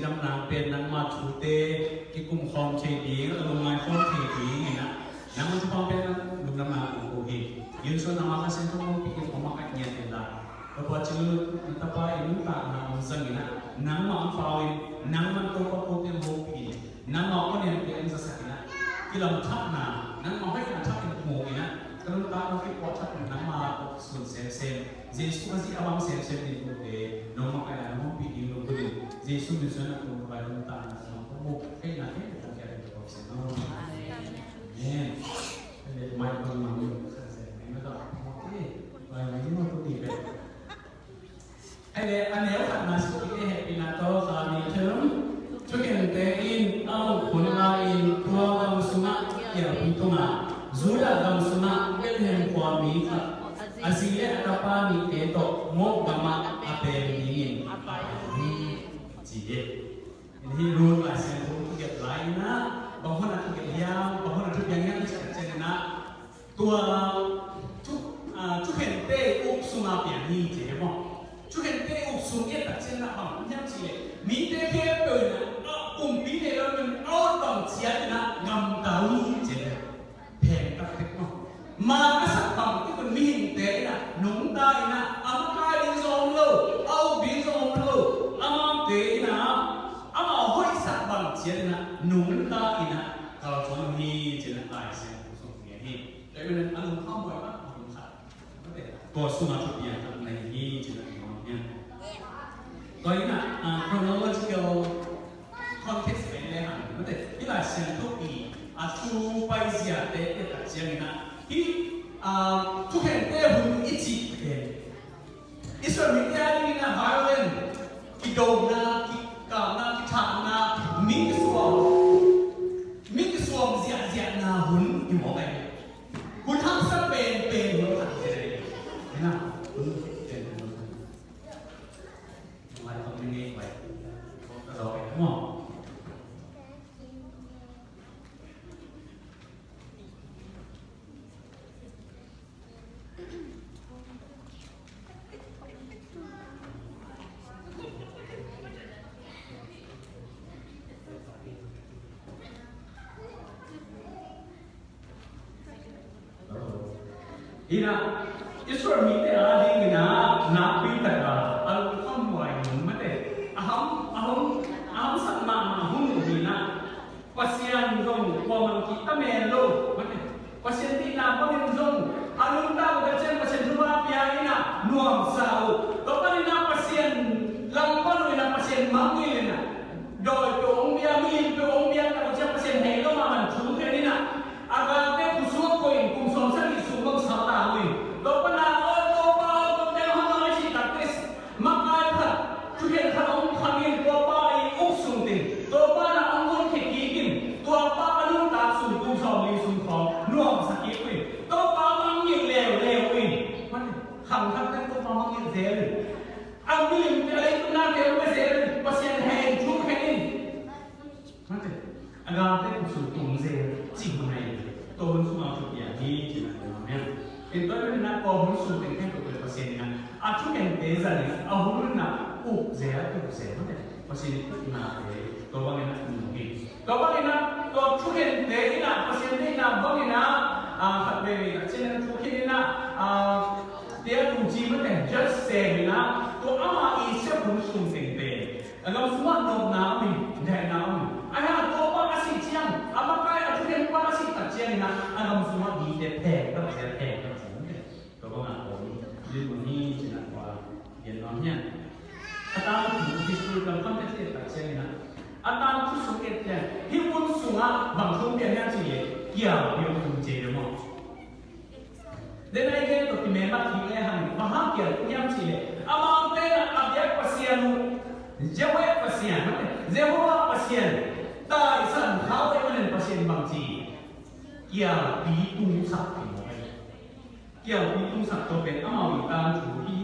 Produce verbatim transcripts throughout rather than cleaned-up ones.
Nang pen nangma thute kikum khawm thei ding, a lungngai khawm thei ding inah, nangma thupha pen nang lungdam nang ong ko hi. Yun so nangma Kha Siangtho hong pi in hong makaih ngiat in la. Topa ci lut na tapa in nuntakna hong zang inah, nangma hong pau in, nangma Topa kote hong pi in, nangma hong niamte hong zasak inah, kilamthakna, nangma hoihna thak in hong inah, ka nuntakna kipuah thak in nangma hong sun semsem. Jesu Khazih a bang semsem ding kote nong makaih a nong ompih ding lo kulin, Jesu min suan a tung ka bai tung ta na sa ko mo kai na kai na kai ko se no. Amen. Amen. Mai ko ma mi ko se mai ma ta mo te. Bai mai mo ko ni be. Ai le, a neu khat na su ki he pi na to sa mi thum. Thukhente in a lungkhun lai-in tua gam sungah kialpi tungah, Judah gam sungah Bethlehem khua mi khat, a zi le a tapa nihte tawh Moab gamah a pem dingin a pai hi, ci hi. Hih Ruth Lai Siangtho thugen lai-in ah, bang hun a thugen hiam, bang hun a thugen hiam, ci a ciangin ah, tua thu, a, thukhente uk sungah piang hi ci hi maw. Thukhente uk sung i et tak ciangin ah bang hiam cih leh, mite khempeuh in ah, a kumpi nei lo in ah, a ut bang ciat in ah gamta uh hi ci hi. Pheng taktek maw. Ma a sak bang i kun mihingte in ah nungta in ah, a makai ding zong om lo, a uk ding zong om lo, amaute in ah, amau hoihsak bang ciat in ah nungta in ah kalsuan uh hi ci in ah Lai Siangtho sung hi. Tua ahih manin a lungkham buai mah a hun khat. Tua sungah thupiang khat nei hi ci-in a kong gen. Tua in ah, ah, chronological context pen le hang, mate, hih Lai Siangtho i a thu paiziate i et tak ciangin ah, hih, ah, thukhente hun i cih pen Israel mite a dingin ah violent, kidona, kikapna, kithahna, mi kisuam, mi kisuam ziahziahna hun hi mawk ahi. Hun haksa penpen hun khat hi. Ina, hun penpen hun khat. Lai tawh ni ngei vai. Ka daw pe maw. Ina, Israel mite a dingin ah nakpi takin a lungkham buai hun mate, a ham, a ham, a hamsat mahmah hun uh hi in ah, Pasian zong kuamah kitam lo, mate. Pasian deihna bangin zong a nuntak uh ka ciang Pasian thupha pia in ah nuamsa uh. Tua panin ah Pasian lam pan uh in ah Pasian mangngilh in ah, dawi peuh hong bia, mi lim peuh hong bia tak uh ciang Pasian hei lo mahmah thu khen in ah, a galte khutsung koih in kum sawm sagih sung bang sa ta uh hi. Tua pan ah, aw Topa, aw Topa, hong hong a cih tak teh, makai khat, thukhente khat hong khang in, tua pa i uk sung teng, tua pa in ah hong honkhia kik in, tua pa a nuntak sung kum sawmli sung khawng nuamsa kik uh hi. Tua pa mangngilh leuleu uh hi. Khang khat teng tua pa mangngilh zel uh hi. A milimte, a leitung nate hong bia zel uh hi. Pasian hei in thu khen in. Mate, a galte khutsung tung zel cih hun ahi. Tua hun sungah thupiang hi cih na, amen. In tua hun na, tua hun sung teng khempeuh Pasian in ah a thukhente zang in ah, a hun na uk zel, uk zel, mate. Pasian in uk nate tua bangin ah uk hi. Tua bangin ah tua thukhente in ah Pasian deihna bangin ah, a, khat veve ka cih na, thu khin in ah, a, tia tung ci mate, just sem in ah, tua ama i sep hun sung teng pen a gam sungah nopna om in, daihna om in. Ahi hang Topa a sih ciang, a makai a thukhenpa a sih tak ciangin ah, a gam sungah mite pheng tak zel, pheng tak zel. Tua bangah om, lim mah hi ci-in ah tua gen nuam hiam. A tangthu history kam kam tak ciangin ah, a tangthu sung et ciang, hih mun sungah bang thu piang hiam cih leh, kial piang tung ci hi maw. Then a i gen tawh kimelmat kik le hang, bang hang kial hiam cih leh, amaute in ah a biak pasian uh, Yahweh Pasian, Jehovah Pasian, taisan khau ahih manin Pasian bang ci, kialpi tungsak hi maw. Kialpi tungsak tawh pen amau i tangthu hi,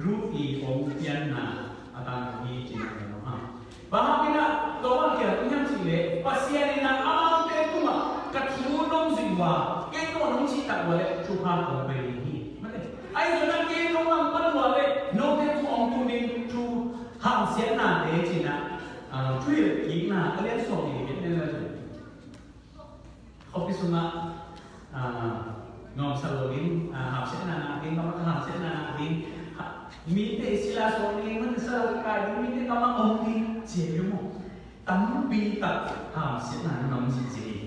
Ruth i hong pianna a tangthu hi ci-in ah gen nuam hang. Bang hang in ah tua bang kial tung hiam cih leh, Pasian in ah amaute tungah ka thu nong zuih uh a, kei tungah nong cihtak uh a leh thupha kong pia ding hi. Mate. Ahi zongin ah kei nong langpan uh a leh note tungah hong tung ding thu hamsiatnate ci-in ah Ah, thuhilhkikna a lian sawm nih i gen nen la, khuapi sungah, ah, nuamsa lo ding, ah, hamsiatna ngah ding, ka mah ka hamsiatna ngah ding, ha, mite i sila sawm ding, man sa lo kai ding, mite ka mah om ding, ci hi maw. Tampi tak hamsiatna na nam zihziah hi.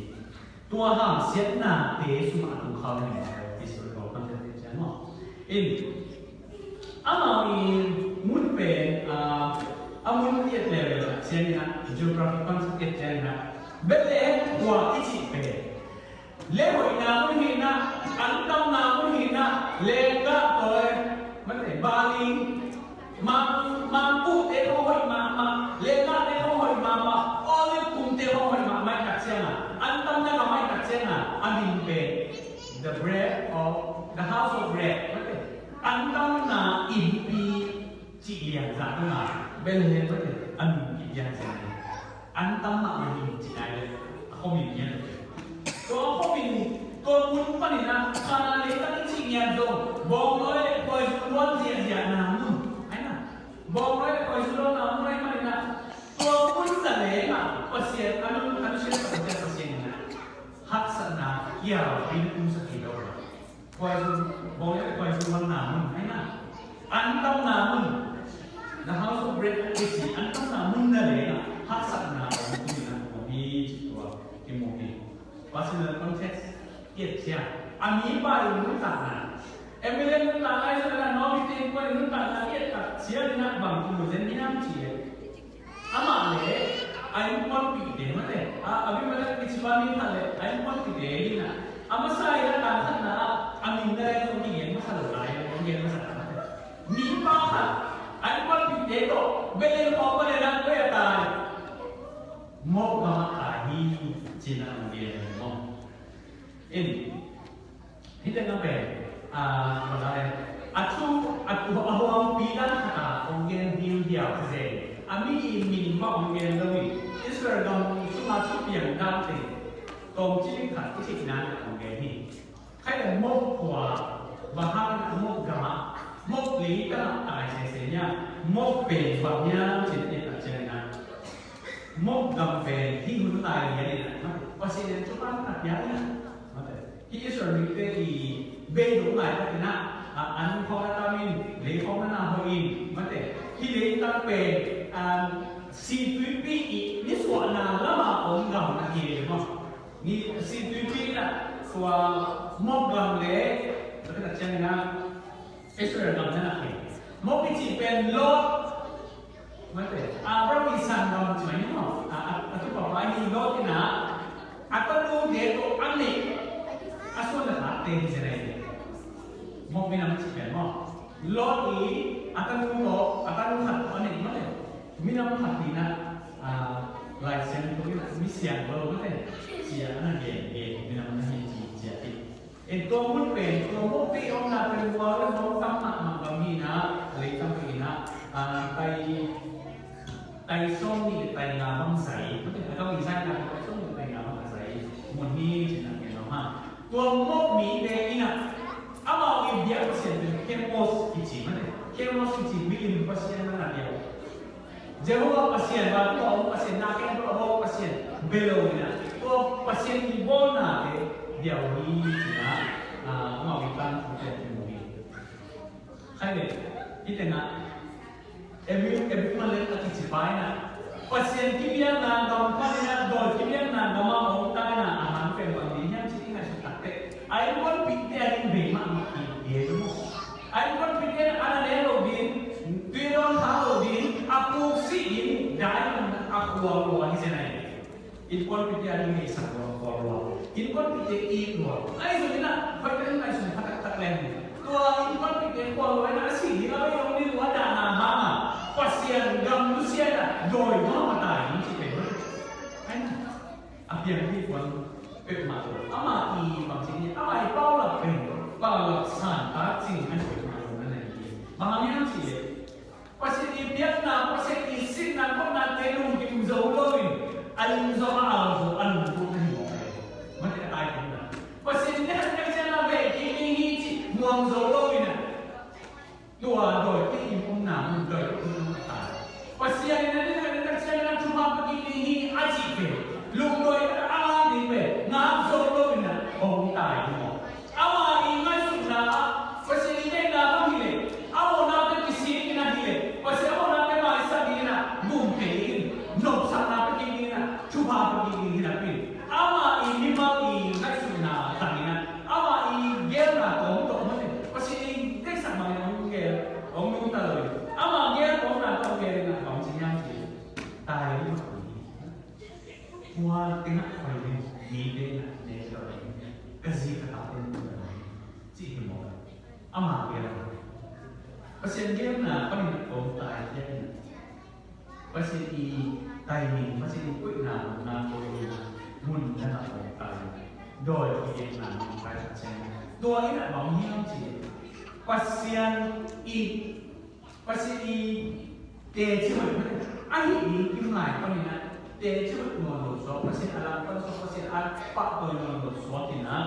Tua hamsiatnate sungah a tung khau hi maw, historical context ciang maw. In, amau i mun pen, ah, a mun i et leuleu ciangin ah, geographic context i et ciangin ah, Bethlehem khua i cih pen, le hoihna mun hi in ah, antamna mun hi in ah, lenggah tawi, mate, baling, mang, mangkuhte khong hoih mahmah, lenggahte khong hoih mahmah, olive kumte khong hoih mahmah i tak ciangin ah, antamna gam i tak ciangin ah, a min pen the bread of, the house of bread, mate, antamna innpi cih lianzaw dong a, Bethlehem mate, a min kip lianzaw hi. Antam mahmah hi cih nai le, a khuamin ngiat. Tua a khuamin, tua mun panin ah, Kanaan leitang i cih ngiat zong, bawngnawi le khuaizu luan ziahziahna mun. Ai na, bawngnawi le khuaizu luanna mun ahih manin ah, tua mun zaleng ah, Pasian, a nun, a nusia Pasian, Pasian in ah, haksatna kial in tumsak hi lo. Khuaizu, bawngnawi le khuaizu luanna mun, ai na. Antamna mun. The house of bread i cih, antamna mun na leng ah, haksatna om tunin ah om hi cih tua kimu hi. Personal context i et ciang, a mipa i nuntakna. Elimelek nuntakna i zong in ah, Naomi te innkuan i nuntakna i et tak ciangin ah bang kimu zen hiam cih leh, amah le a innkuanpihte mate, a, Abimelek kici pa mi khat le a innkuanpihte in ah, a masa in ah, tang khatna ah a min na le zong kigen masa lo lai, kigen masa ta mate. Mipa khat a innkuanpihte tawh Bethlehem khua pan in ah koi a tai? Moab gamah tai hi, ci-in ah hong gen hi maw. In, hih teng ah pen, ah, bang a le, a thu, a thu, a huampi dan khat ah hong gen hiuhiau zen. A mi i min mah hong gen lo hi. Israel gam sungah thupiang dan teng tawmcik khat i theih nang hong gen hi. Khai le Moab khua, bang hang in ah Moab gamah, Moab leitang ah tai sese nia, Moab pen bang hiam cih i et tak ciangin ah, Moab gam pen hih hun lai lian in ah, mate, Pasian in thupha na pia in ah, mate, hih Israel mite i beidong laitak in ah, a, an khawng na tam in, lei khawng na na hoih in, mate, hih leitang pen, a, Situipi i nisuahna lamah om gam na hi e maw. Ni, Situipi in ah, tua Moab gam le, mate, tak ciangin ah, Israel gam na na hi. Moab i cih pen Lot, mate, Abraham i sanggam ci mai ni maw. A, a, a tupa pa hi Lot in ah, a tanute tawh a neih, a suan le khakte hi zen ahi. Moab minam cih pen maw. Lot i a tanu tawh, a tanu khat tawh a neih mate. Minam khat hi in ah, a, Lai Siangtho in ah, mi siang lo mate, ci-a na gen, gen, minam na hi ci, ci-a hi. En tua mun pen, tua mun pen omna pen mual le mual tam mahmah gam hi in ah, a leitang pen in ah, a, tai, tai sawm nih le tai nga bang zai, a gam i zaina tai sawm nih le tai nga bang a zai mun hi ci-in ah gen lo ha. Tua Moab mite in ah, amau i biak pasian pen Kemos kici mate. Kemos kici milim pasian na na biak. Jehovah Pasian, vantung a om Pasian, na khempeuh a bawl Pasian bia lo in ah, tua Pasian i bawlnate bia uh hi ci-in ah, ah, amau i tangthu te kimu hi. Khai ve, hih teng ah, Abimelek, Abimelek a kici pa in ah, Pasian kibiakna gam pan in ah, dawi kibiakna gam ah om ta in ah, a hang pen bang ding hiam cih i ngaihsut tak teh, a innkuanpihte a ding bei mahmah hi, hi e maw. A innkuanpihte in a na ne lo ding, tui dawn khak lo ding, a puk sih in, dai man a khual lua hi zen ahi. Innkuanpihte a ding hi sak lua, khual lua. Innkuanpihte it lua. Ahi zongin ah, hoih tak in ngaihsun pha taktak leng. Tua innkuanpihte khual lua in ah, a sih ding a bei dong ding lua dahna hang a, Pasian gam nusia in ah, dawi gam a tai ding ci pen. Ahi na. A piang hi puan peuhmah lo. Amah i bangci ni, amah i paulap pen, paulap san tak cing an peuhmah lo na nei hi. Bang hang hiam cih leh, Pasian i biakna, Pasian i sitna, khopnate lungkim zo loin, a lim zo, a au zo, a lungkut na hi mawk hi. Mate a tai pen na. Pasian in a hak ciang a veh kik ding hi cih muang zo loin a. Tua dawite i omna mun, dawite i omna mun a tai. Pasian in a ding a ding tak ciangin a thupha Tua tengah pai ding, mite na ne ka pai ding, ka zi ka tate na pai ding, ci hi maw. Ama gel. Pasian gelna panin kong tai hian. Pasian i timing, Pasian i koihna mun na ko mun na na kong tai. Dawi i gelna mun tai sa chen. Tua ina bang hiam ci. Pasian i Pasian i teci hoih mate. Ahi ding i ngai panin a teci hoih nawn lo suak, Pasian a lam pan suak, Pasian a pahtawi nawn lo suak in a.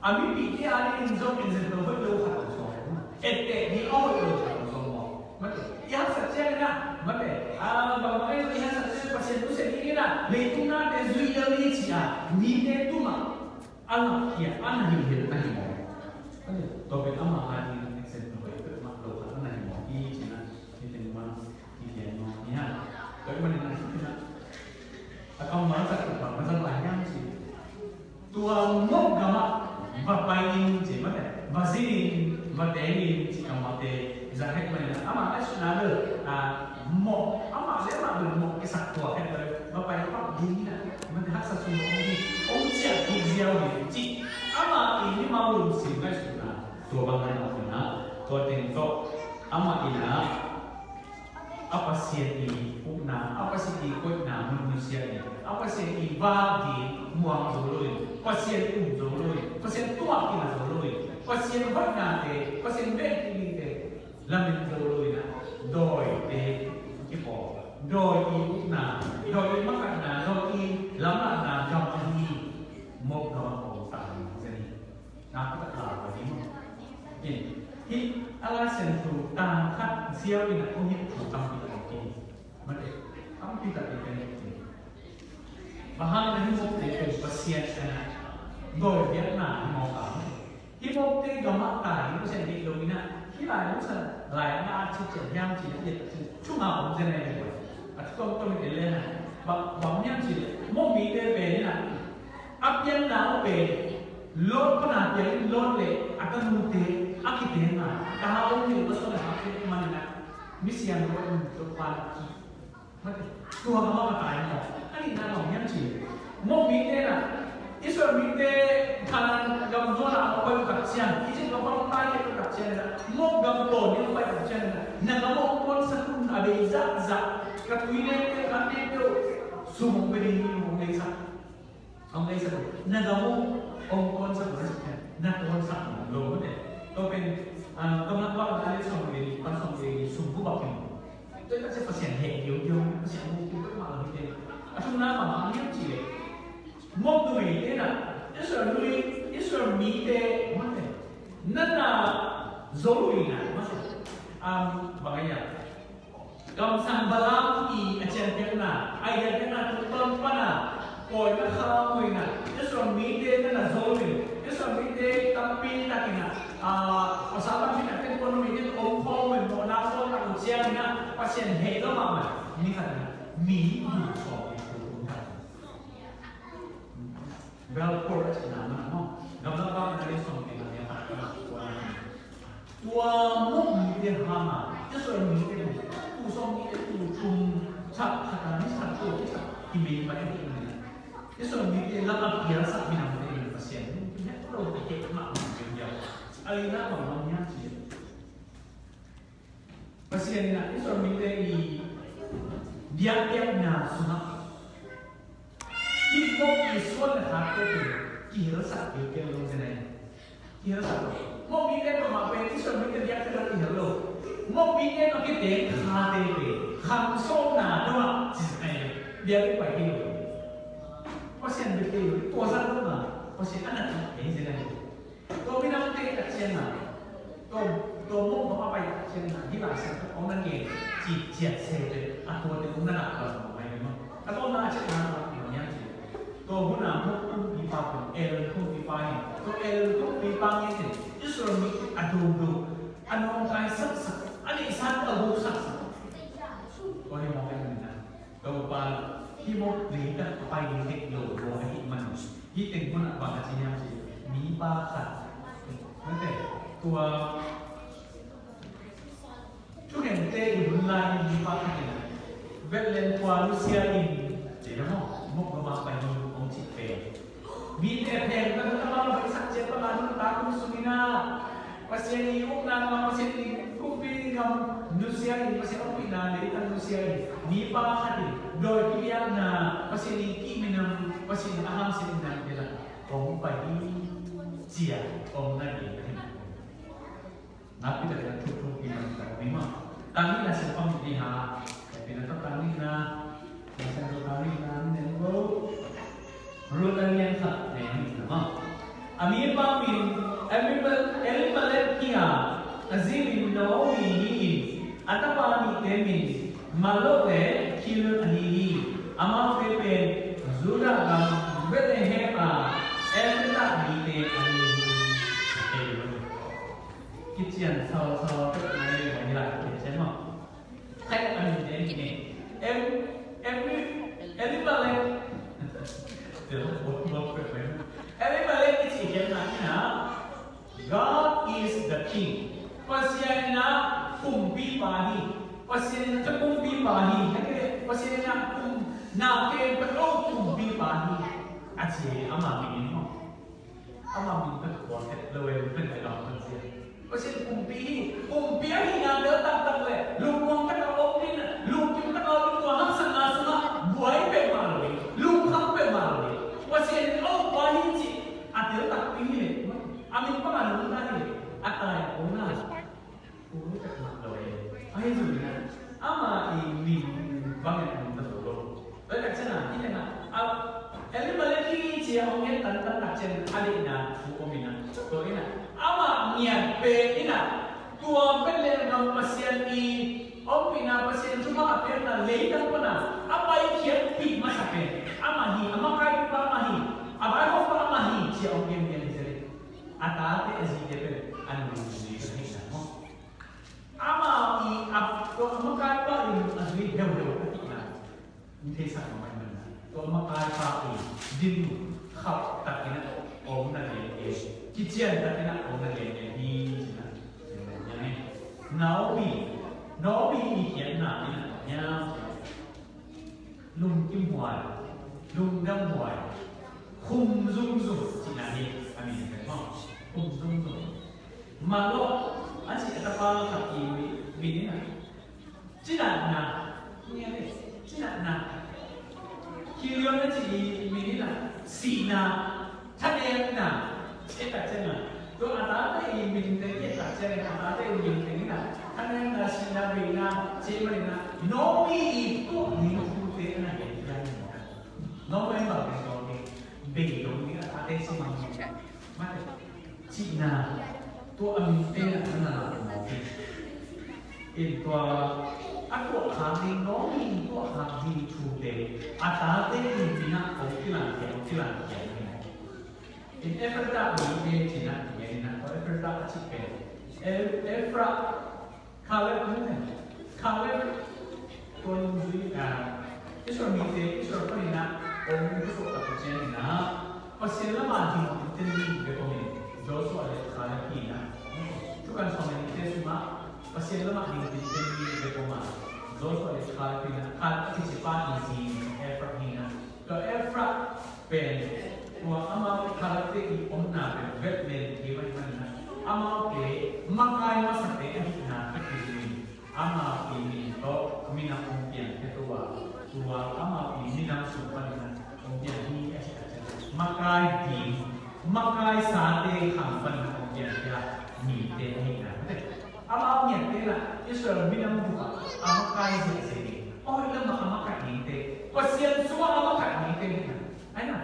A mipihte a dingin zong example hoih lo khat a suak. Etteh ding a hoih lo khat a suak maw. Mate. I haksat ciangin a. Mate. A, bangmah in i haksat ciangin Pasian nusia dingin a. Leitung nate zui lel ni ci a. Mite tungah a ngakkhia, a na hilhhilh na hi maw? Tua pen ama a ding example hoih peuhmah lo khat a na hi maw? I cih na, i teng mah, i gen maw? Ni ha. Tua ahih manin a hi na. A kammal khat, kammal khat lai hiam ci. Tua Moab gamah va pai in ci mah te, va zin in, va teng in ci kammalte. Zahek manin a, ama a suna bel, a, mawh, ama le ama bel mawh kisak tua het bel, va pai pak ding in a, mate haksa sung hong ding, hong ciah ding ziau ding ci. Ama i mimal lungsim ngaihsutna, tua bang a na, tua teng tawh, ama in a, a Pasian i ukna, a Pasian i koihna mun nusia in, a Pasian i vak ding muang zo lo in, Pasian um zo lo in, Pasian tuak kila zo lo in, Pasian hoihnate, Pasian vek dingte, lamen zo lo in a, dawite kipawl, dawi i ukna, dawi i makatna, dawi i lamlahna gam ahi, Moab gam a kong tai zen hi. Na ka tak la ka hi. Hih a Lai Siangtho tang khat ziau in a kong hih thu tampi tak hi. Mate, tampi tak hi. Bang hang na hih Moabte pen Pasian a na dawi biakna hi mawk a. Hih Moabte gam ah tai in Pasian deih lo in a, hih lai Musa lai ah na at citciat hiam ci a, i et a cin chunga om zen a i leh. A thu tuamtuam i et leh na, bang, bang hiam ci leh, Moab mite pen in a, a pianna uh pen Lot pana piang in Lot le a tanute a kitenna, ta a om ding a suan a hak manin a, misiang lo a um Topa na ki. Mate, tua ka mah ka tai maw. A nihna bang hiam ci. Moab mite na, Israel mite Kanaan gam zuan a hong pai uh tak ciang, Egypt gam hong pai uh tak ciang na, Moab gam tawn in hong pai uh tak ciang na, na gam hong kuansak un a bei zahzah, ka tui nekte, ka nekte uh, sum hong pia ding hong leisak. Hong leisak uh. Na gam uh hong kuansak uh na sak uh. Na kuansak uh lo mate. Tua pen, ah, Gamlak Bung a lian sawm le li pan sawm le li sung ku bak in. Tua i tak ciang Pasian heh giaugiau, Pasian mu ku bek mah lo hi te. A thumna bang hang hiam cih leh, Moab numeite na, Israel numei, Israel mite mate, na na zo uh in a mate. Um, bang a hiam. Kamsang Balaam i a ciangpiakna, a i a ciangpiakna tungtawn pana, pawina kham uh in a, Israel mite na na zo uh in, Israel mite tampi tak in a, a, a sa tampi tak ten pawh numei te om khawm uh in, mawhna khawm tak uh ciangin a, Pasian heh lo mahmah, ni khat in a, mi, mi khawm in a, Balpur a cihna mah maw? Gamlak Bung a lian sawm le li a lian khat. Tua Moab mite hang a, Israel mite tu sawm mite tu thum thak khat a ni thak tua ni thak kimei pai a ni. Israel mite lam a pialsak minamte in Pasian. Heh lo te heh mah mah. A lina bang mah hiam cih leh. Pasian in a Israel mite i biakpiakna sungah hih Moab i suan le khakte pen kihelsak kihelsak lo zen a hi. Kihelsak lo. Moab mite peuhmah pen Israel mite biakpiakna kihel lo. Moab mite peuh kiteng khate pen kham sawmna dong ah ci zen a hi. Biakpiak pai kei lo. Pasian bek kei lo. Tua zah lo na Pasian a na kihel zen a hi. Tua minamte a ciangin a, tua, tua Moab a pai a ciangin a, hih Lai Siangtho hong na gen cih ciat se pen, a tuate hong na ngak bang mai maw. A tawpna a ciangin a, bang hiam cih leh, tua hun a Moab kumpipa pen, Eglon kumpipa hi. Tua Eglon kumpipa ngen pen, Israel mi a dongdong, a nawngkai saksak, a neihsa a guk saksak. Tua hi mawk a hi na. Topa, hih Moab leitak a pai ding theih lo lo ahih manin, hih teng hun ah bang a ci hiam cih leh, mipa khat, mate, tua thukhente i hun lai in mipa khat in Bethlehem khua nusia in, ci na maw? Mawk gam a pai hi hong cih pen. Mite a pheng ka nuntak a pai sak ciat bang a nuntak hong sung in ah, Pasian i ukna gam, Pasian i kumpi gam nusia in, Pasian hong pina leitang nusia in, mipa khat in dawi kibiakna, Pasian i kihminam, Pasian a hamsiatna te la hong pai hi, ci-a hong na gen hi. Nakpi takin a thuk thuk pi man ka ni ma. Tang ni na sin pang ni ha. Tapi na tang ni na. Na sin tang ni na ni lo. Ruth a lian khat ne ni na ma. A mipa min Elimelek hi a, a zi min Naomi hi in, a tapa mite min Mahlon le Kilion ahi hi. Amaute pen Judah gam Bethlehem a Ephratah mite ahi hi. Kician sausau pek mai le mai lai pek cian maw. Khai a min deng hi ne. Em, em, Elimelek. Tel bok bok pek mai. Elimelek kici khiatna hi na. God is the king. Pasian in ah kumpipa hi. Pasian in ah kumpipa hi. Pasian in ah kum, na ken pek lo kumpipa hi. A ci ama min in maw. Ama min pek kua pek lo e, min pek lo pek sia. Pasian kumpi hi, kumpi ahihna tel taktak le, lungmuang taka om ding, lungkim taka om ding, tua haksatna sungah buai peuhmah lo ding, lungkham peuhmah lo ding. Pasian in a ukpa hi cih a tel takpi hi leh, a min bang a nungta hi leh, a tai a kona. Ui, tak mak lo e. Ahi zong in ah, ama i min bangin a nungta zo lo. Tua tak ciangin ah, i tengah, a, Elimelek hi ci-a hong ngen tantan tak ciangin a deihna thu om in ah. Tua in ah, ama ngiat pen in ah, tua Bethlehem gam Pasian i ompihna, Pasian thupha a piakna leitang pan a, a paikhiatpih masa pen ama hi, a makaipa ama hi, a baihawmpa ama hi ci-a hong gengen hi zel in. A tate a zite pen a nungzui ka theihna maw. Amau i ap, tua makaipa in a zui heuheu a tihna. N theisak mahmah in a, tua makaipa i din khauh takin a om na lian e, kician takin a om na lian e hi, ci-in a, Naomi, Naomi i khiatna in a, lungkim huai, lungdam huai, khum zungzung cihna hi a min pen maw. Khum zungzung. Mahlon a cih a tapa khat i min in a, cinatna, cinatna. Kilion a cih i min in a, sihna. Thanemna, e ka ciang a, tua a tate i min teng i ka ciang a, a tate i min teng in a, thanemna, sihna, beina, ci manin a, Naomi i tuah ding thute a na gen pian in a. Naomi bang teng tuah ding, bei dong ding a tate ci mang ding. Mate, cihna, tua a min teng a na la ding. In tua, a tuah khak ding, Naomi in tuah khak ding thute, a tate i min a kong kilang kiang, kong kilang kiang in a. In Ephratah mite cihna, ngen in a, tua Ephratah a cih pen. Eph-, Ephra-, Caleb, Caleb, tua nungzui, ah, Israel mite, Israel panin a, ong kusuk tak ciangin a, Pasian lamah ding tinten mi bek om in, Joshua le Caleb hi in a. Thukan sawm le nihte sungah, Pasian lamah ding tinten mi bek om a, Joshua le Caleb hi in a, Caleb a kici pa i zi, Ephraim hi in a. Tua Ephraim pen, tua amau Caleb-te i omna pen Bethlehem hi mah hi manin a, amaute makai masate ahihna a kizui, amau i min tawh minam hong piangkhia to a, tua amau i minam sung panin a hong piang hi a cih a cih. Makai ding, makai sate khang panin a hong piangkhia mite ahihna. Amau ngiat te in a Israel minam bup ah a makai ziahziah ding. Aw, i lam ah a makai dingte, Pasian sungah a makai dingte hi in a. Ai na.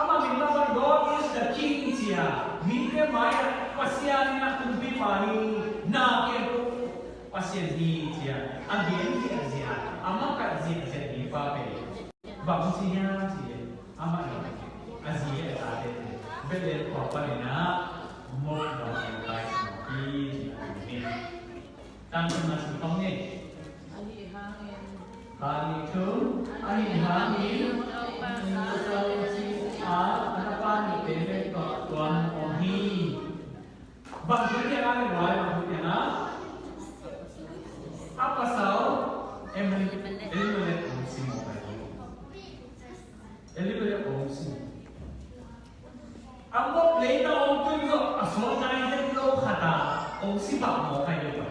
Amah min mah bang God is the King ci a, mite mai ah Pasian in a kumpipa hi, na ken Pasian hi ci a, a gen ziahziah, a makai ziahziah ding pa pen. Bang ci hiam cih leh, amah in a zi le a tate Bethlehem khua panin a mawk dawh a kai ci mawk hi, ci a tum hi. Tangtun a sung khawng ni. Ahi hangin. Ahi thum, ahi hangin, Topa sau ci a, a tapa nihte bek tawh tuam om hi. Bang thu piang a le luai, bang thu piang a. A pasal, Elimelek, Elimelek hong simmawh pai hi. Hong si. A mawk leitang hong tun zawh a suak nai het lo khat ah hong si pah mawk ahi ve.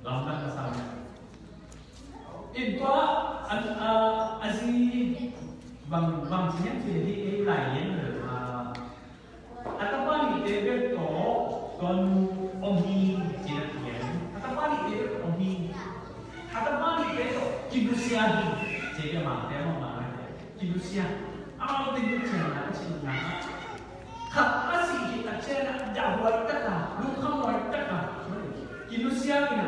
Lamdang ka sa. In tua a, a, a zi bang, bang ci hiam cih leh hih ei lai lian lel a, a tapa nihte bek tawh tua nu om hi ci-in a kigen. A tapa nihte bek tawh om hi. A tapa nihte tawh kinusia hi ci-in a kigen, mahmah hi. Kinusia. Amau teng nusiatna a cihna. Khat a sih khit tak ciangin a dahhuai tak a, lungkhamhuai tak a kinusia in a,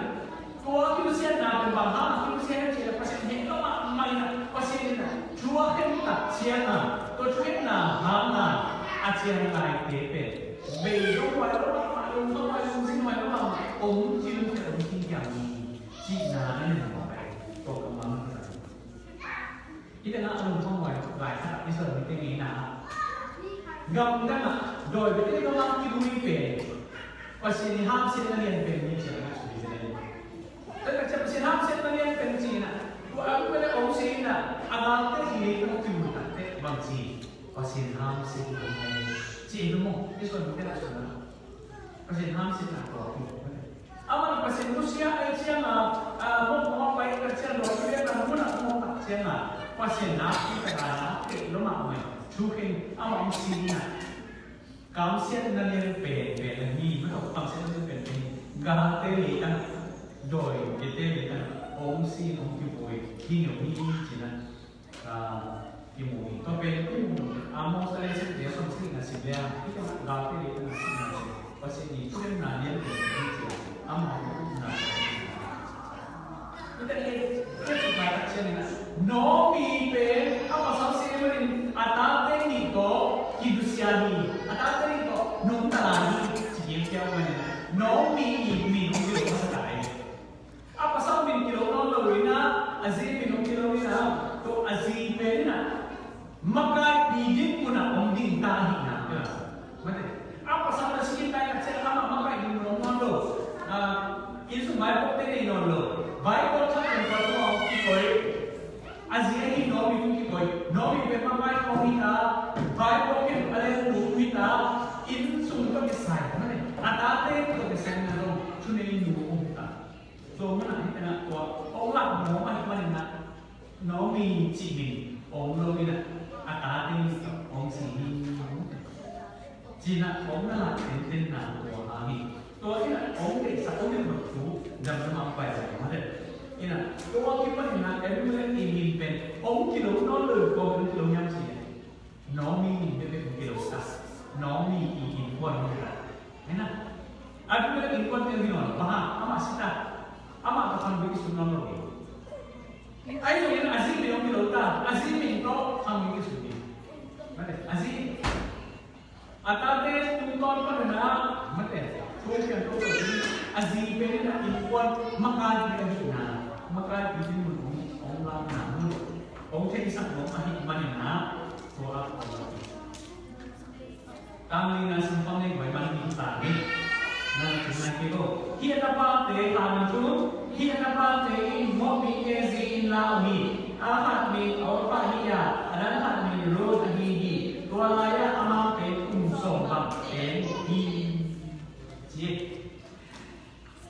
tua kinusiatna pen bang hang a kinusia hiam cih leh Pasian hehna mahmah in a, Pasian in a thu a khen tak ciangin, tua thuhilhna hangin a ciang laite pen bei donghuai lo mahmah, lungkhamhuai, lungzinhuai lo mahmah om, kilungkhiat om, kikiam hi cihna na nei mawk hi. Tua ka mang hi. Hih tengah a lungkhamhuai lai khat Israel mite ngeina ah, gamdang ah, dawi Bethel gamah kilui pen Pasian i hamsiatna lianpen hi ci-in a sui zen. Tua tak ciang Pasian hamsiatna lianpen ci-in a, tua a buk pen a om ci-in a, a galte i leitang kilui tak teh bang ci, Pasian hamsiatna lian ci-in maw, Israel mite na sui na. Pasian hamsiatna tua hi. Amah Pasian nusia ahih ciangin, a, mawk mawk a pai tak ciangin, lawm piakna mun ah mawk tak ciangin, Pasian na pi tak a na kei lo mahmah, thu khen amah hong si na. Kamsiatna lian penpen ahi, mah tawh kamsiatna lian penpen hi. Galte leitang, dawi Bethel leitang hong si, hong kivui hi, hi ci-in a. Ah, kimu hi. Tua pen kimu hi. Amos a lian sagih, a sawmsagihna sim leng, hih tengah galte leitang a sihna pen Pasian i thuhilhna lianpen hi ci-in a, amau i thuhilhna. Hih tengah, hih tengah tak ciangin a, Naomi pen a pasal si manin a tate nih tawh kinusia hi. A tate nih tawh nungta lai hi ci-in kiam manin a, Naomi i min hong kilawm masa ta hi. A pasal min kilawm nawn lo in a, a zi min hong kilawm in a, tua a zi pen in a, makaipi ding mun ah hong ding ta ahihna. Mate. A pasal a si khin tak ciang amah makai ding mun hong nawn lo. Ah, inn sung vaipuakte nei nawn lo. Vaipuak thak pen tua tungah hong kikoih. A zi ahi Naomi tungah kikoih. Naomi pen makai tawh hi ta. Vaipuak pen a lengnu hi ta. Inn sung tawh kisai. Mate. A tate tawh kisai na zong thunei nu hong hi ta. Tua manin hih tengah tua hong lak nuam ahih manin a, Naomi cih min om lo in a, a tate nih tawh hong si hi. Ci-in a hong na lak tentenna tua hang hi. Tua in a hong deihsak, hong deihsak thu damdam a pai zong mah hi. In a tua kipan in a Elimelek i min pen hong kilawm nawn lo in, kua min hong kilawm hiam cih leh Naomi min bek bek hong kilawm ta. Naomi i innkuan hong hi ta. Ahi na. Abimelek innkuan teng hi nawn lo. Bang hang, amah si ta. Amah tawh khang ding kisut nawn lo hi. Ahi zongin a zi min hong kilawm ta. A zi min tawh khang ding kisut hi. Mate, a zi. A tate tungtawn pan in a, mate, thu piang tawh tawh hi. A zi pen in a innkuan makaipi ahihna. Makaipi ding mun hong, hong lakna mun. Hong theisak nuam ahih manin a. Tua a Tang lina sim pang nei guai man hi ta ni. Na cin na kiko. Hih a tapate tang in tun. Hih a tapate in Moab mi Gehazi in la uh hi. A khat min Orpah hi a, a dan khat min Ruth ahi hi. Tua lai-ah amau pen kum sawm bang teng uh hi. Ci.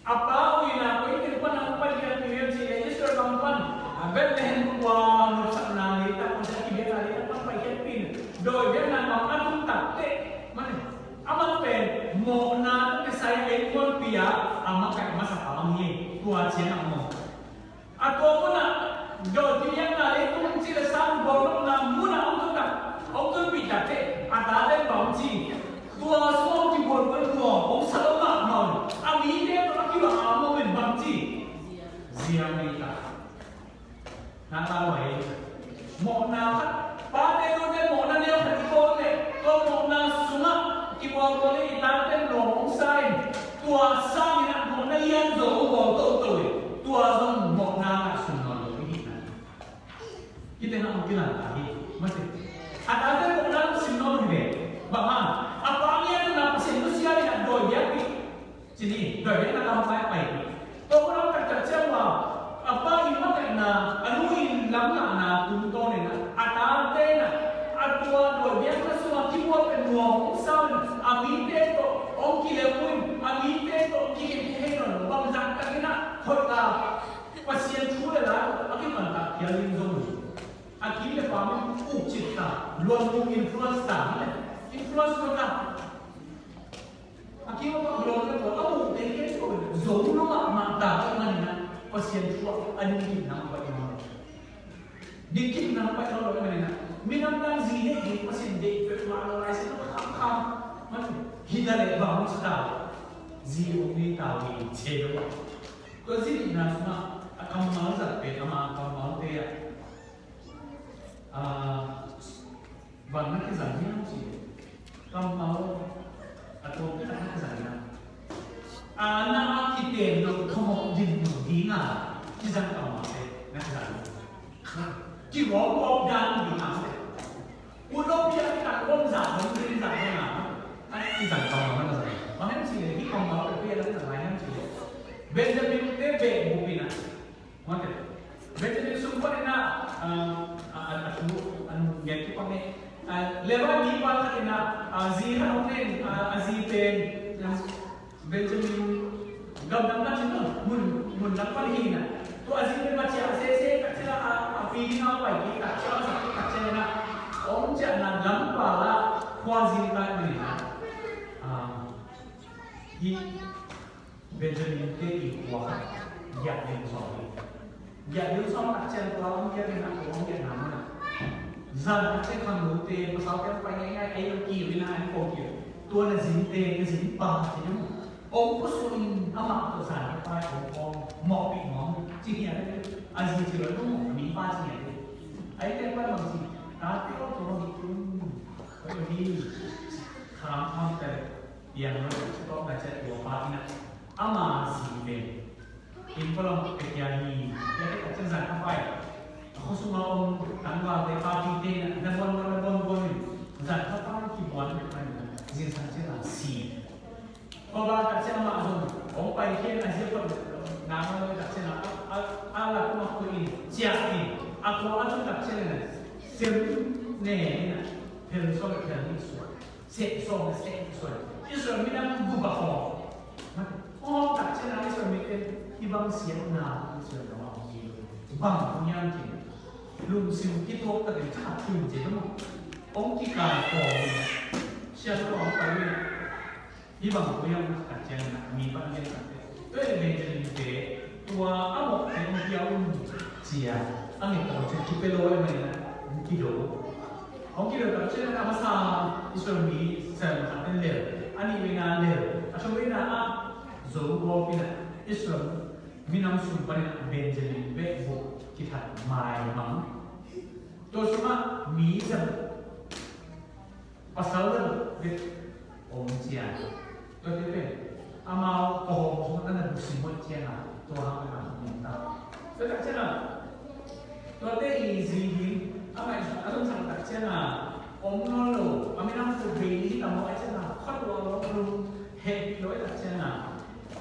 A pa uh in a koi teng pan a hong pai hiam, pai hiam cih leh Israel gam pan, a, Bethlehem khua nopsakna leitak, khuasia kibiakna leitak pan pai khiatpih in, dawi biakna gam a tun tak teh, mate, amah pen mawhna tawh kisai a innkuanpih a, a makaih masa pa om hi, tua ciangin a om. A tua munah dawi kibiakna leitung cih leh sang bawlnopna munah hong tun tak, hong tunpih tak teh, a tate in bang hong ci, tua sungah hong kibual pen tua hong sa lo mahmah un, a mite tawh a kibang a om in bang ci, zia mei ta. Na ta lo hi. Mawhna khat, pate nute mawhna neu khat i bawl leh, tua mawhna sungah kibual bawl in i tate in lawm hong sa in, tua sangin a mawhna lianzaw hong bawl toto in, tua zong mawhna ngah sung nawn lo i hihna. Hih teng ah hong kilangtak hi, mate. A tate mawhna sim nawn hi ve. Bang hang, a pa ngiat un a Pasian nusia in a dawi biakpih. Ci ni, dawi biakna lam pai pai. Tua khua lam taktak ciang ua, a pa in makaihna, a nu in lamkahna tungtawn in a, a tate Pial in zong a kim le pam in uk cik ta, luan tung influence ta, influence luan ta. A kim a pam luan le pawl a muk te ke ko zo lo mah mah ta ka man na Pasian thu a ding kik nang pai lo. Ding kik nang pai lo lo man na minam nang zi ne hi Pasian de pe ma lo lai se lo kham kham man hi da le ba mu sa ta zi ong ni ta wi che lo. Tua zi na suma a kammal zat pe ama kammal te a Bang na kizang hiam ci leh, kammal a tuamte na kizang hiam? A na a kiten lo khamawh din lo dinga kizang kammalte na kizang hiam? Kigawp gawp dan dinga se. Ut lo pia kizang gawm zah gawm din zah gawm na. A kizang kammal na kizang. Bang hiam ci leh, hi kammal pe pia na kizang lai hiam ci leh, Benjamin te beh bupina. Mate. Benjamin sung panin ah, ah, a, a, a thu, a nung nget kipan eh. Ah, Levi mipa khat in ah, ah, zi khat hong nei in, ah, a zi pen, ah, Benjamin gamdang khat in ah, mun, mun dang pan hi in ah. Tua a zi pen ma ciah sese, khat ciah ah, a, a pi ding a pai kik, khat ciah a sak, khat ciah in ah. Hong ciah na lam pa la, khua zi kai man in ah. Ah, hi Benjamin te i khua khat giah ding sawm hi. Giah ding sawm takciang tua hong giah ding a tua hong giah na mun a. Zan takciang khangnote pasal te hong pai ngaingai ei hong kiu in a an ko kiu. Tua na zinte na zin pa ci ding. Hong pusuh in amah tua zan te pai hong kawm mawhpih nuam ci hian a zi ci lo hong mawh mi pa ci hian. Ei te pai bang ci tate aw tua hong hi tun. Hoi hong hi. Kham kham te. Piang lo, tawh na ciat tua pa in a, ama zi pen. In palawng pek ya hi, ya te ka cin zan ka pai. A khuasung a om tangvalte, party te na, na buan buan, na buan buan in. Zan ka pai ki buan pek pai na, zin san cin a si. Kua ba ka cin ama zong, om pai kian a zia pat, na ma lo ka cin a, a, a, a la kuma ku in, cia in, a kua a tun ka cin a, sem ne in a, pel so pel ni so. Seh sawm le seh sawm. Israel minam guk a hawm. Hawm takciang a Israel mite hih bang siatna Israel lam ah hong hi. Bang hong hiam cih leh, lungsim kituak takin that tum cih leh maw, hong kikal kawm in siatna hong pai in. Hih bang hong hiam takciang in a mi pan gen takte. Tua in Benjamin te tua a mawhte hong pia un ci a, a nget tak ciang kipia lo ahih manin a hong kido. Hong kido tak ciang a masa Israel mi sawm khat in lel, a nihveina lel, a thumveina ah Joseph in a Israel minam sung panin a Benjamin beh buk kithat maimang. Tua sungah mi zat Pasal zat bek om cia. Tuate pen amau kawm sung a na dusim hoih ciangin tua hang a na om ta. Tua tak ciangin tuate i zi hi a ngaihsut a zong sang tak ciangin om nawn lo, a minam fu bei hi tam lo a ciangin khat lo lo lo heh lo a tak ciangin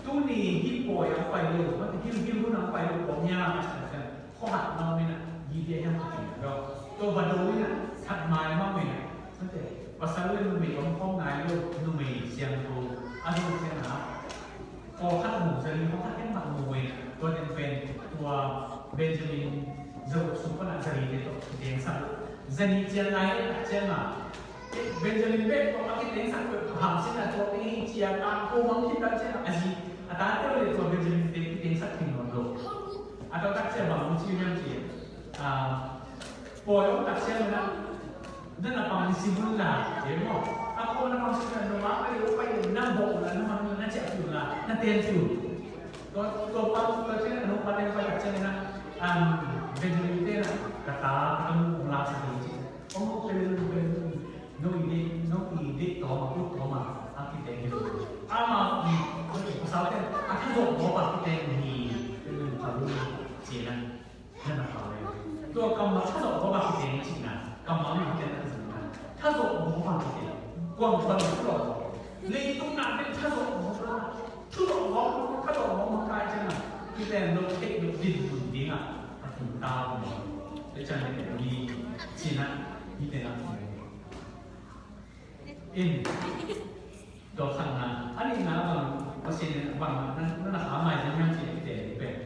tuni hi pawi a pai lo, mati hil hil hun a pai lo om ya a ciangin. Khuahat nau mina, Gideon hiam khat in a dawk. Tua va do mina, khat mai ma mina. Mate, pasal le numei om khawm nai lo, numei siangtho a dawk ciangin a, pawlkhat mu, zali pawlkhat en mah mu mina. Tua teng pen, tua Benjamin zawh sung pana zali te tawh kitengsak. Zali ciang lai le tak ciangin a, Benjamin bek tawh a kitengsak peuh hamsik a tua pei hi cia a ko mang khit tak ciang a zi a tate le tua Benjamin te kitengsak thei nawn lo. A tua tak ciang bang hong ci hiam ci a pawi om tak ciang na na na pang ni si bun la e maw a ko na pang si na no ma ka yo pa yo na bo la na mang na cia piu la na ten piu tua tua pa tua ciang na no pa ten pa tak ciang na Benjamin te na ka ta ka mu la sa ci. Ong ong pe lun pe lun. No i dei, no i dei tawm a, ut tawm a, a kiteng hi. Ama i, pasal ten a thazawh gawp a kiteng hi. Pe lun pa lun ci na. Na na pa le. Tua kammal thazawh gawp a kiteng ci na. Kammal na kiteng na kiteng na. Thazawh gawp a kiteng. Kuang kuang thazawh gawp. Leitung na ten thazawh gawp a. Thazawh gawp, thazawh gawp makaih ciang a. Kiteng lo, thei lo, din ding a. A tung ta lo. Te ciang ni te ni ci na. Ni te na. In tua khatna a nihna bang Pasian in bang na na kha mai zong hiam ci te ni pen.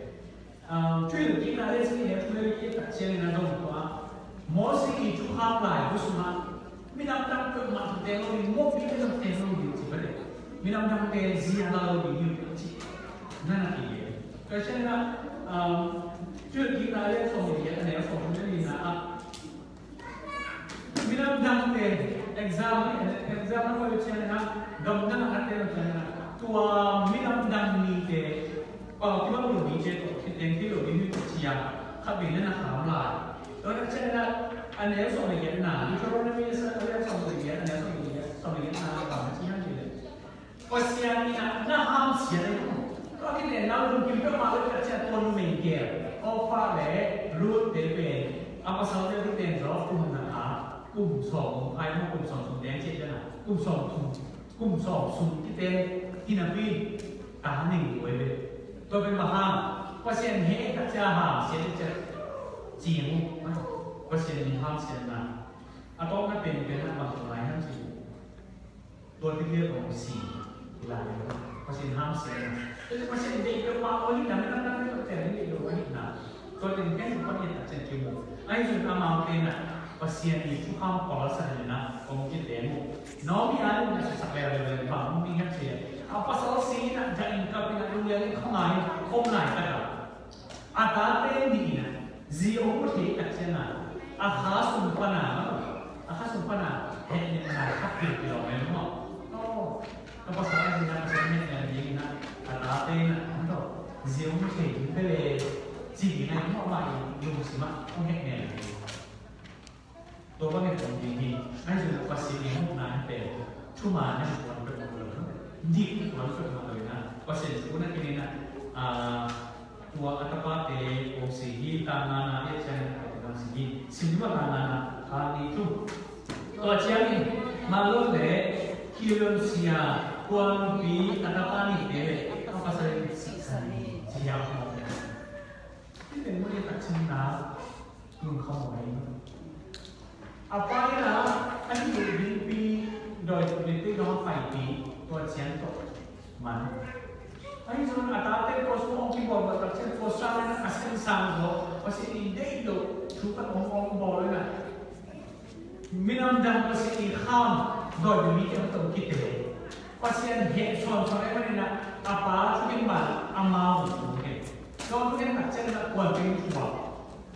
Tui lo kikna le ci ni he tui lo kikna Pasian in a dong tua Mosi i thukham laibu sungah minam dang peuhmah teng lo ding, Mosi minam teng lo ding ci bale. Minam dangte zia la lo ding hi ci. Nana i ye. Pasian in a, um, Thuhilhkikna lian sawm le giat, a neu sawm le lina ah minam dangte exam, exam na koi ciang na, gamdang a tel ciang na, tua minam dang mite, pau kibang lo mite tawh khiteng thei lo ding hi tawh ci a, khat vei na na kham lai. Tua na ciang na, a neu sawm le giat na, Deuteronomy a neu sawm le giat, a neu sawm le giat, sawm le giat na, bang ci hiam cih leh, Pasian in a na hamsiat ahi maw. Tua khit leh na lungkim peuhmah lo ka ciah tua numei gel, Orpah le Ruth te pen a pasalte khit teng zawh kum na a, kum sawm kum phai maw, kum sawm sung teng ciah ciah na, kum sawm sung, kum sawm sung khit teng hi napi ta ning uai ve. Tua pen bang hang, Pasian heh ka ciah hamsiat ciah ci mu. Pasian in hamsiatna a tawpna pen pen a bang tung lai ham ci. Tua tete kong si lai lo. Pasian hamsiatna. Tua Pasian deih peuhmah ahi na, minam dang peuh pen deih lo ahi na. Tua teng ken Pasian a cian kimu. Ahi zong amau te na Pasian i thukham pawlsa hi na kong kite mu. Naomi a nih na susak lel lel bang mi ngak sia. A pasal si na ja in kap in a lung lel in khong ai khom lai ta ka. A tate nih in a zi ong mu thei tak ciang a, a kha sung pan a, a kha sung pan a hehnem lai khat pil pil ong em maw. Aw, a pasal a zi na pasal hehnem ding in a, a tate in a, an tawh zi ong mu thei ding bele ci ding a, maw, mah i lungsim ah ong hehnem ding. Tua bangin om ding hi. Ahi zong Pasian i hopna in pen thuman in tuan peuhmah lo, dik tuan peuhmah lo in a, Pasian thu na kinin a, ah, tua a tapate om si hi. Tang ngana i a ciangin a tua tang si hi. Sim ding a, tang ngana, khat, nih, thum. Tua ciangin Mahlon le Kilion sia, tua nupi a tapa nihte le a pasal in sihsan hi, ci hiam maw. Hih pen mun i takcingna lungkham ahi. A pa in a, a nih uh dingpi, dawi tuk dingpi dong a paipih, tua ciang tawh man. Ahi zong a tate tua sung hong kibawl tua tak ciang tua sang in a, a sinsang zaw, Pasian in deih loh thu khat hong, hong bawl in a. Minam dang Pasian i kham dawi dingpi kiang tawh kite. Pasian heh suan suan ahi manin a, a pa thu khin bang a, amau thu khin. Tua thu khin tak ciang in a kuan khin tua.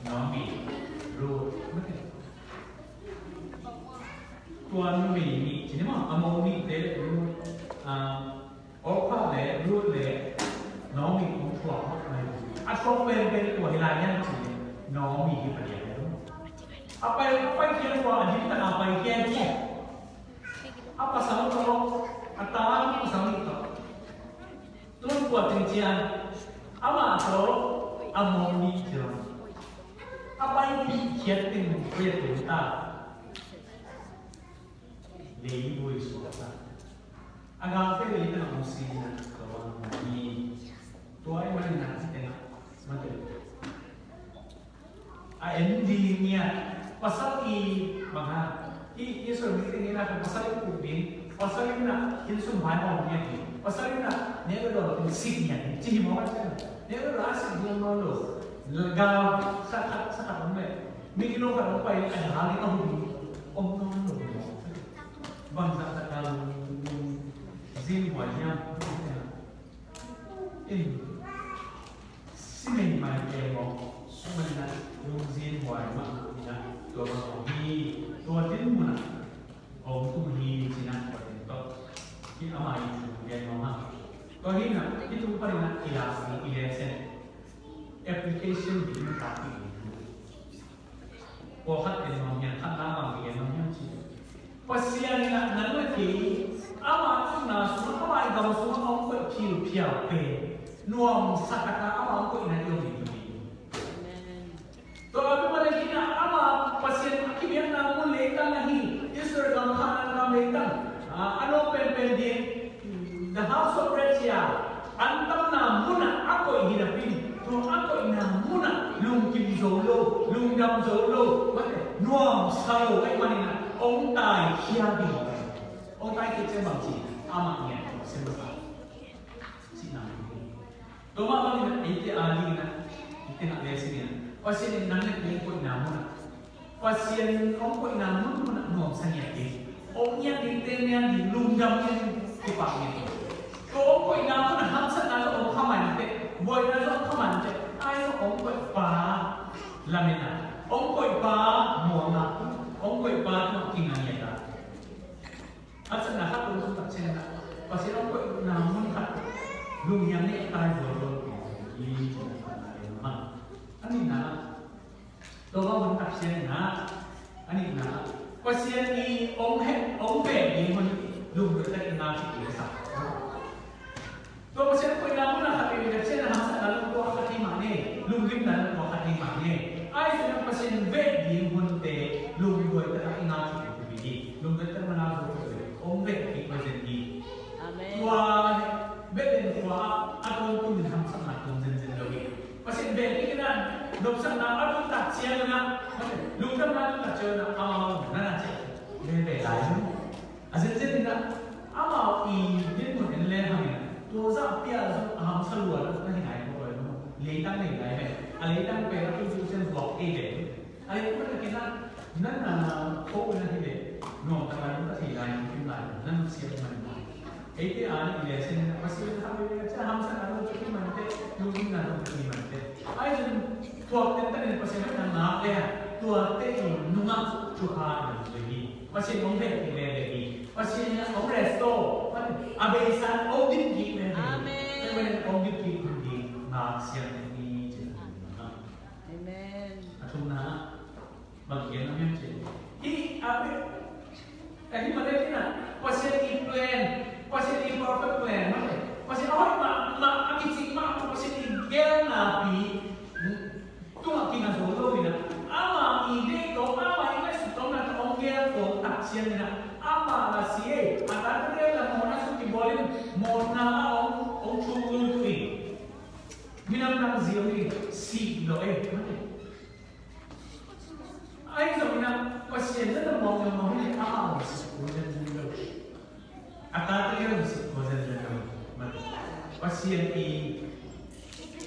Naomi, Ruth, mate. Tua numei nih, ci ni maw, a mo nih te, Ruth, ah, Orpah le Ruth le Naomi kong thuak mah mai. A thuak penpen tua hi lai hiam ci, Naomi hi padian hi lo. A pai, a pai khian tua, a dim tak a pai khian hi. A pasal tawh, a ta a pasal nih tawh. Tun tua teng ciang, amah tawh a mo nih ciang. A pai nih khiat teng tua ya tua ta. Leivui suak a sa. A galte leitang a hong si na tua bang hi. Tua i man na ci teng a, man teng. A en ding ngiat. Pasal i bang ha. I, i sung mi teng in a pasal i puk ding. Pasal in a inn sung vai hong ngiat ding. Pasal in a neu dawh ding sik ngiat ding. Ci hi mawk a ciang. Neu dawh a sik ding mawk lo. Gal sa khat, sa khat om le. Mi kilo khat om pai a dal ding a hu ding. Om nawn lo. Bangzah tak a lungzin huai hiam? In, si meimai kei maw, sum a lina lungzin huai mah ina, tua bang om hi, tua din mun ah om tung hi, cina tua din tawh. Hi ama i thu gen maw ha. Tua hi na, hi thu pan ina, i la si, i lesson. Application ding na ta i thu. Pawlkhat en nuam hiam, khatna bang i en nuam hiam cih leh, Pasian in ah nang le kei, ama nunna sungah, ama i gam sungah a hong koih philphial pen nuamsa takin ama hong koihna i om hi. Tua Abimelek in ah ama Pasian a kibiakna mun leitang ahi, Israel gam, Kanaan gam leitang, ah, a nuam penpen ding, the house of bread, cia, antamna munah a koih hi napi, tua a koihna munah lungkim zo lo, lungdam zo lo, mate, nuamsa lo ahih manin ah hong taikhia ding. Hong taikhia ciang bang ci, amah ngiat tua sem masa. Cihna hi. Tua mah bangin ah eite a dingin ah, eite ngah le singin ah, Pasian in nang le kei hong koihna munah, Pasian hong koihna mun munah nuamsa ngiat ding, hong ngiat ding, te nian ding, lungdam ngiat ding, kipak ngiat ding. Tua hong koihna munah hamsatna zong om kha mah inteh, buaina zong om kha mah inteh, ahi zong hong koihpa lametna, hong koihpa muanna, hong koihpa tungah kinga ngiat a, hamsatna khat tung sung tak ciangin ah, Pasian hong koihna mun khat lunghiam nei a tai zual zual pi hi. Cih na khatna hi mah. A nihna, tua bang hun tak ciangin ah, a nihna, Pasian i hong het, hong veh ding hun lungduai tak i ngak khit ding sa. Tua Pasian koihna mun a khat vei vei ciang a hamsatna zong tua khat hi mah ni, lunggimna zong tua khat hi mah ni. Ahi zongin Pasian veh ding hunte lungduai tak i ngak khit ding hi. Lungduai tak i ngak zo vei vei. Hong veh ding Pasian hi. Amen. Tua Bethlehem khua ah a tawntung in hamsatna tung zenzen lo hi. Pasian veh ding in a nopsakna a tun tak ciangin a, lungdamna a tun tak ciangin a, amau na na ciah veve lai. A zenzen in ah, amau i dinmun en leng hangin, tua zah pial zong a hamsa lua na hi nai ko lo. Leitang nei lai ve. A leitang pen a tung tu sen zuak ei ve. A leitang pen a kin ah, nan a ko na hi ve. Nuam tak lai, ka thei lai, kim lai, nan siap man. Ei te a ni le sen, Pasian ha ve, cia hamsa na lo, ki man te, lungdam na lo, ki man te. Ai zun, tuak ten ten Pasian na ngak le, tua te i nungak, tua a na zui hi. Pasian hong veh kik veve hi. Pasian in hong restore, a beisa hong dim kik veve hi. Amen. Amen. Hong dim kik hun ding ngak siang ding hi, ci. Amen. A thumna, bang gen a miang ci. Hi, a be, a hi ma le hi na, Pasian i plan, Pasian i perfect plan, ma le. Pasian a hoih mahmah, a kicing mahmah, Pasian i gelna pi. Tungah kinga zo lo in ah, ama i deih tawh, ama i ngaihsut tawh na tawh hong gel tawh tak ciangin ah, ama la si ei, a tate la mawhna sung kibawl in, mawhna a hong, hong thuk lul tu in, minam dang zia in sih lo ei. Ahi zongin ah, Pasian na na mawh na mawh in ama la si kul zen zen lo. A tate la si kul zen zen lo. Pasian i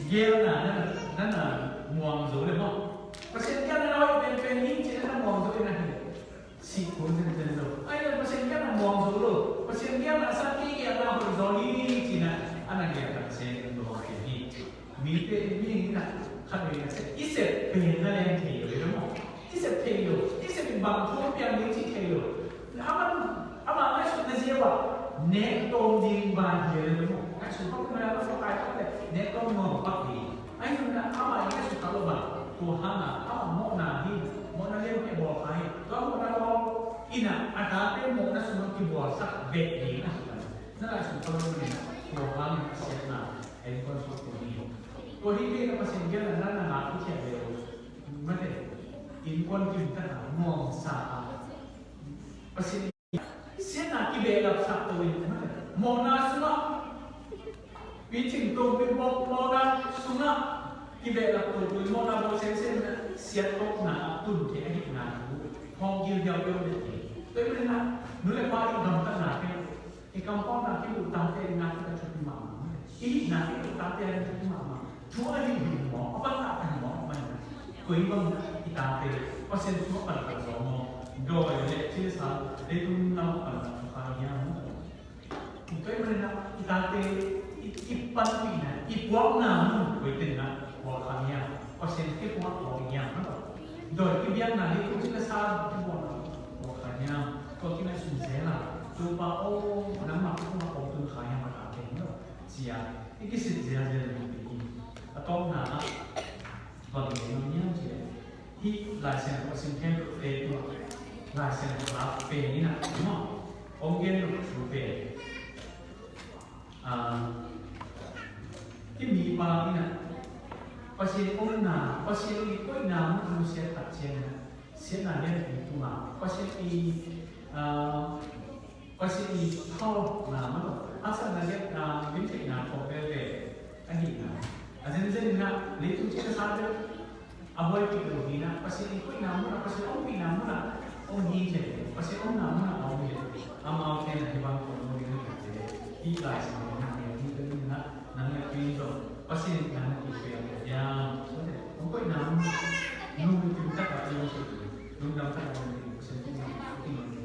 gelna na, na, na muang zo le maw. Pasian gelna na hoih penpen hi ci na na muang zo le na hi. Sih kul zenzen lo. Ai na Pasian gelna muang zo lo. Pasian gelna a san ki gelna hoih zo hi ci na. A na gelna Pasian gelna hoih hi. Mite, mi in ah khat vei na sep, i sep pen na leng thei lo, i lo maw? I sep thei lo, i sep in bang thu piang ding cih thei lo. Amah, amah ngaihsutna zia bang nek tawm ding bang hi lo maw? Ngaihsut bang mah a lo kai tak leh nek tawm nuam bang hi. Ahi zongin ah amah i ngaihsut tak lo bang, tua hangin amah mawhna hi, mawhna lian hi a bawl kha hi. Tua mawhna lo in ah a tate mawhna sungah kibualsak bek ding a hi. Na ngaihsut tak lo in ah tua hangin a siatna a innkuan suak tua hi. Tua hi kei na Pasian gelna na na ngak i khiat leh, mate, innkuan kim tak a nuamsa a, Pasian siatna kibehlap sak to in, mate, mawhna sungah, picing to, pibawk mawhna sungah kibehlap to, to in mawhna bawl semsem na siat tokna a tun thei ahihna thu hong gil diau diau dek hi. Tua ahih manin ah nu le pa i gamtatna te, i kampau na kibuh tangte na kita thupi mahmah. I hihna kibuh tangte na thupi mahmah. Thu a hih hih maw, a pan a pan maw, man na. Koi bang na i tangte Pasian thu a pan pan zaw maw. Dawi le thilsa, leitung nam a pan pan thu kha hiam maw. Koi bang na i tangte i, i panpihna, i puakna mun koi ten na puak kha hiam. Pasian kiang puak puak hiam maw. Dawi kibiakna, leitung thilsa kibuakna puak kha hiam. Tua kingaihsun zel a, Topa aw, nangmah kiang a kong tun kha hiam a ta keng lo. Cia, i kisit ziahziah lo hi. A tawpna ah bang gen hiam cih leh, hih Lai Siangtho a sim khempeuhte tungah Lai Siangtho a pen in ah, maw, hong gen lo thu pen. Ah, hih mipa in ah Pasian omna, Pasian i koihna mun a nusiat tak ciangin ah, siatna lianpi tungah Pasian i, ah, Pasian i thauna maw, haksatna lian, ah, limtheihna khawng veve ahihna. A zenzen in ah leitung cih ka sa zel a buaipih lo hi in ah, Pasian i koihna mun ah, Pasian ompihna mun ah om hi ci. Pasian omna mun ah om hi. Amaute na hih bang khawng om ding hi te. Hih Lai Siangtho in ah, hih bang in ah, nang le kei zong Pasian in nang le kei pia hiam. Koih nang, lungkim tak a i om suk, lungdam tak a om suk, Pasian tungah i om